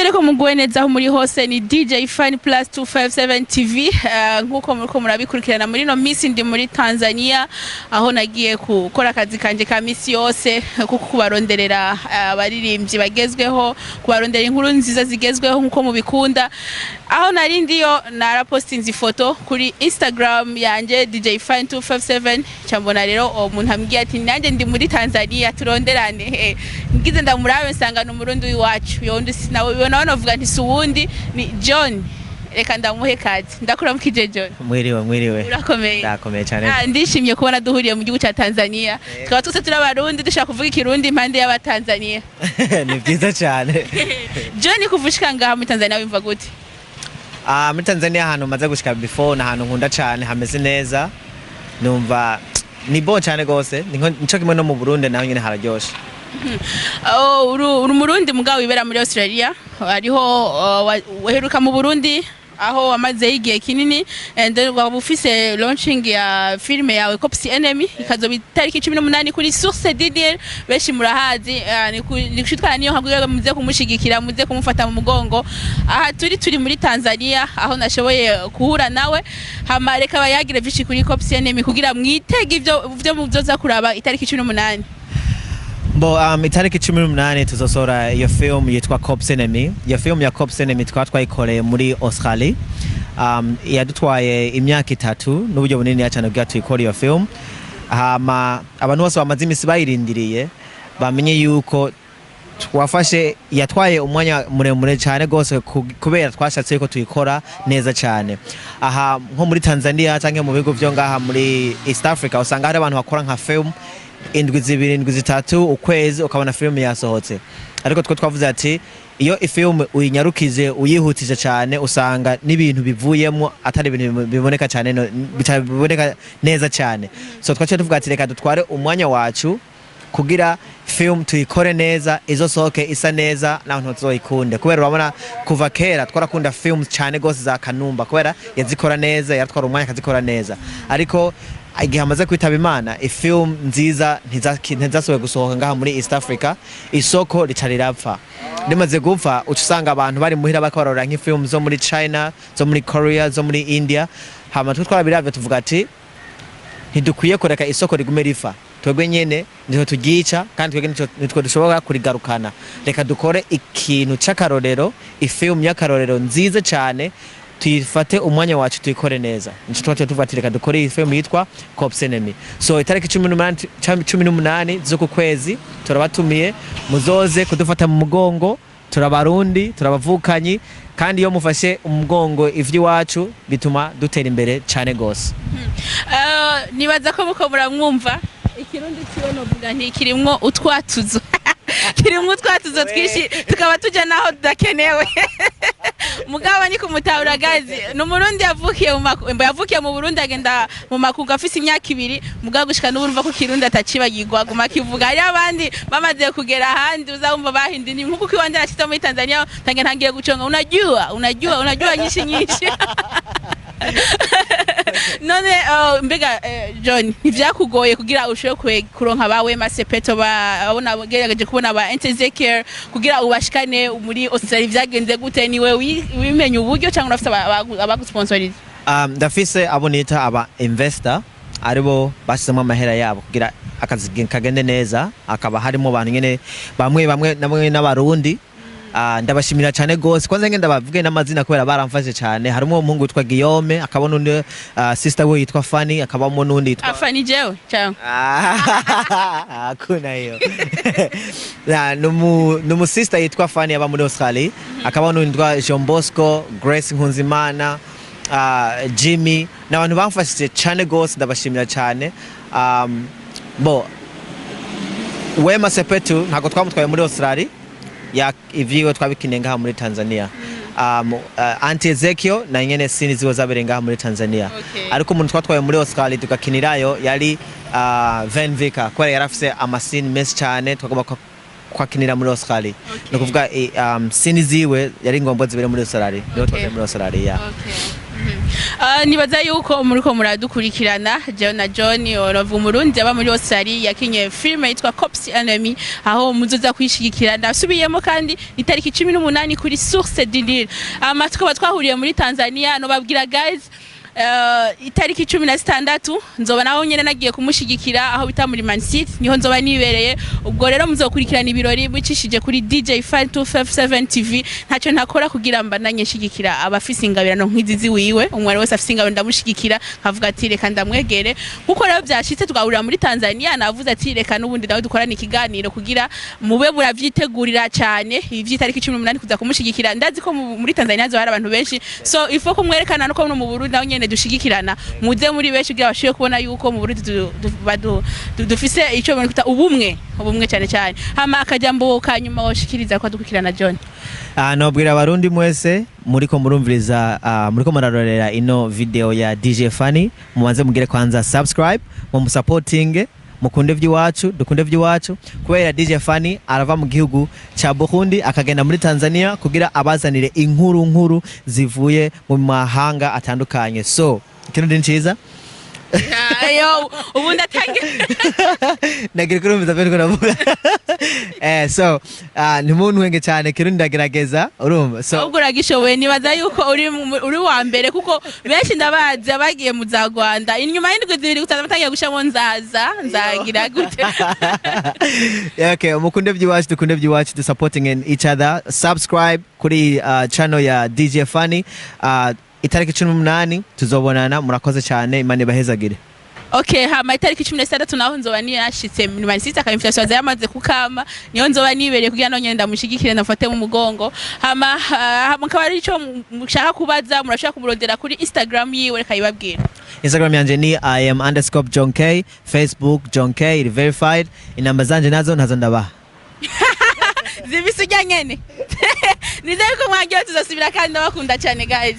Nizere ko muguwe neza aho muri hose. Ni DJ Fine Plus 257 TV. Nkuko muriko murabikurikirana, muri no misi ndi muri Tanzania, aho nagiye gukora akazi kanje ka misi yose, kuko kubaronderera abaririmbyi bagezweho, kubarondera inkuru nziza zigezweho nkuko mubikunda. Aho nari ndiyo narapostinze ifoto kuri Instagram yanje, DJ Fine 257. Cyambona rero uwo muntu ambwiye ati: "Nanjye ndi muri Tanzania, turonderane." Ngize ndamurabe, nsanga ni Umurundi w'iwacu. Yondi sinawe nawe, novuga nti si uwundi, ni John. Reka ndamuhe kazi. Ndakuramukije, John. Mwiriwe, mwiriwe. Urakomeye? Ndakomeye cyane. Ah, ndishimye kubona duhuriye mu gihugu cya Tanzania, tukaba twese turi Abarundi, dushaka kuvuga Ikirundi impande y'Abatanzania. Ni byiza cyane. John, kuva ushika ngaha muri Tanzania wumva gute? Ah, muri Tanzania, ahantu maze gushika before, ni ahantu nkunda cyane, hameze neza. Numva ni bon cyane gose. Nico kimwe no mu Burundi, naho nyine hararyoshe. Oh, uri Umurundi mugabo wibera muri Australia. Hariho waheruka mu Burundi, aho wamazeyo igihe kinini, and then waba ufise launching ya filime yawe Cops Enemy, ikazoba itariki 18 kuri Source du Nil. Benshi murahazi. Ni gushitwara niyo nka muze kumushigikira, muze kumufata mu mugongo. Aha turi muri Tanzania, aho nashoboye guhura nawe, hama reka bayagire vyinshi kuri Cops Enemy kugira mwitege ivyo muzoza kuraba itariki 18. Bo, itariki 18 tuzosohora iyo film yitwa Cops Enemy. Iyo film ya Cops Enemy twaba twayikoreye muri Australia. Yadutwaye imyaka 3 n'uburyo bunini cyane kugira tuyikore iyo film. Hama abantu bose bamaze imisi bayirindiriye bamenye yuko twafashe, yatwaye umwanya muremure cyane rwose, kubera twashatse yuko tuyikora neza cyane. Aha nko muri Tanzania cyangwa mu bihugu byo ngaha muri East Africa, usanga hari abantu bakora nka film indwi 2, indwi 3, ukwezi, ukabona film yasohotse. Ariko twe twavuze ati iyo ifilm uyinyarukije, uyihutije cyane, usanga n'ibintu bivuyemo atari ibintu biboneka cyane, biboneka neza cyane. So twaciye tuvuga ati reka dutware umwanya wacu kugira film tuyikore neza, izosohoke isa neza n'abantu bazoyikunde, kubera urabona kuva kera twarakunda film cyane gose za Kanumba, kubera yazikora neza, yaratwara umwanya akazikora neza. Ariko igihe amaze kwitaba Imana, ifilm nziza ntizasubiye gusohoka ngaha muri East Africa. Isoko rica rirapfa. Rimaze gupfa, uca usanga abantu bari muhira bariko barorera nk'ifilm zo muri China, zo muri Korea, zo muri India. Hama twe twarabiravye, tuvuga ati ntidukwiye kureka isoko rigume rifa. Twebwe nyene nitwe turyica, kandi twebwe nitwe dushobora kurigarukana. Reka dukore ikintu c'akarorero, ifilm y'akarorero nziza cyane, tuyifate umwanya wacu, tuyikore neza. Nico twaciye tuvuga ati reka dukore iyi film yitwa Cops Enemy. So itariki 18 z'uku kwezi turabatumiye, muzoze kudufata mu mugongo. Turabarundi, turabavukanyi, kandi iyo mufashe umugongo ivy'iwacu bituma dutera imbere cyane gose. Nibaza ko muko muramwumva Ikirundi ciwe, novuga nti kirimwo utwatuzo, kirimwo utwatuzo twinshi, tukaba tuja naho tudakenewe. Mugabo ni kumutahura gazi, ni Umurundi yavukiye mu Burundi, agenda mu makungu afise imyaka 2. Mugabo gushika n'ubu urumva ko Kirundi atacibagirwa, aguma akivuga. Hariho abandi bamaze kugera ahandi uzabumva bahinda indimi, nkuko iwanje nashitse muri Tanzania tange ntangiye guconga "unajua, unajua, unajua" nyinshi nyinshi. None mbega John, ntivyakugoye kugira ushobore kuronka ba Wema Sepetu, ba abona gerageje kubona ba Ezekiel, kugira ubashikane muri Australia? Vyagenze gute? Niwe wimenye uburyo cyangwa urafise abagusponsoriza? Ndafise abo nita aba investor, aribo bashyizemo amahera yabo kugira akazi kagende neza. Hakaba harimo abantu nyene bamwe bamwe namwe n'Abarundi. Ah, ndabashimira cyane gose. Kwanza ngenda bavuge n'amazina kubera baramfashe cyane. Harimo umuhungu witwa Guillaume, akaba n'undi sister we yitwa Fanny, akabamo n'undi yitwa Afani jewe cyangwa? Ah, hakuna hiyo. Na numu sister yitwa Fanny aba muri Australia, akaba n'undi yitwa Jean Bosco, Grace Nkunzimana, Jimmy. N'abantu bamfashije cyane gose, ndabashimira cyane. Bo Wema Sepetu ntabwo twamutwaye muri Australia, ya ivyiwe twabikiniye ngaha muri Tanzania. Auntie Ezekiel na nyene scene ziwe zabereye ngaha muri Tanzania. Ariko umuntu twatwaye muri Australia tugakinirayo yari Van Vicker, kubera yari afise amascene menshi cyane twagomba kwakinira muri Australia. Ni ukuvuga scene ziwe yari ngombwa zibere muri Australia, niho twagiye muri Australia, yeah. Okay. Nibaza yuko muriko muradukurikirana. Jewe na John Orovu, Umurundi aba muri Australia, yakinye filime yitwa Cops Enemy, aho muzoza kwishigikira. Ndasubiyemo kandi, itariki 18 kuri Source du Nil. Ama tukaba twahuriye muri Tanzania. No babwira guys, itariki 16 nzoba naho nyene nagiye kumushigikira aho bita muri Man City, niho nzoba nibereye. Ubwo rero muzokurikirana ibirori bicishije kuri DJ Fan 257 TV. Ntacyo ntakora kugira mbandanye nshigikira abafise ingabirano nk'izi ziwiwe. Umwari wese afise ingabirano ndamushigikira, nkavuga ati reka ndamwegere. Nkuko rero byashitse tugahurira muri Tanzania, navuze ati reka n'ubundi nawe dukorane ikiganiro kugira mube muravyitegurira cyane ivy'itariki 18 kuza kumushigikira. Ndazi ko muri Tanzania hazoba hari abantu benshi, so ifo kumwerekana nuko no mu Burundi naho nyene dushigikirana. Muze muri benshi kugira bashobore kubona yuko mu Burundi dufise ico bita ubumwe, ubumwe cyane cyane. Hama akajambo ka nyuma woshikiriza ko dukurikirana, John? Nobwira Abarundi mwese muriko murumviriza, muriko murarorera ino video ya DJ Fanny, mubanze mugire kwanza subscribe, mu supporting, mukunde vy'iwacu, dukunde vy'iwacu, kubera DJ Fanny arava mu gihugu ca Burundi akagenda muri Tanzania kugira abazanire inkuru nkuru zivuye mu mahanga atandukanye. So ikintu ni ciza. Ayo ubundi atange. Nagira kurumviza pe, ndavuga so ntimuntwenge cyane, Kirundi ndagerageza, urumva, so Ahubwo uragishoboye. Nibaza yuko uri wa mbere, kuko benshi ndabazi abagiye mu za Rwanda, inyuma y'indwi 2 gusa batangiye gushamo nzaza nzagira gute. Yeah, okay, mukunde vy'iwacu, dukunde vy'iwacu, to supporting in each other. Subscribe kuri channel ya DJ Fanny. Itariki 18 tuzobonana. Murakoze cyane, Imana ibahezagire. Okay, hama itariki 16 naho nzoba niyashitse muri Man City, aka invitation yamaze kukama, niho nzoba nibereye kugira ngo nyenda ndamushigikire, ndafate mu mugongo. Hama mukaba ari ico mushaka kubaza, murashaka kumurondera kuri Instagram yiwe, reka yibabwira. Instagram yanje ni I am_JohnK, Facebook John K, iri verified. Inamba zanje nazo ntazo ndabaha. Zibise ujya nyene. Nizere ko mwagiye, tuzasubira kandi ndabakunda cyane guys.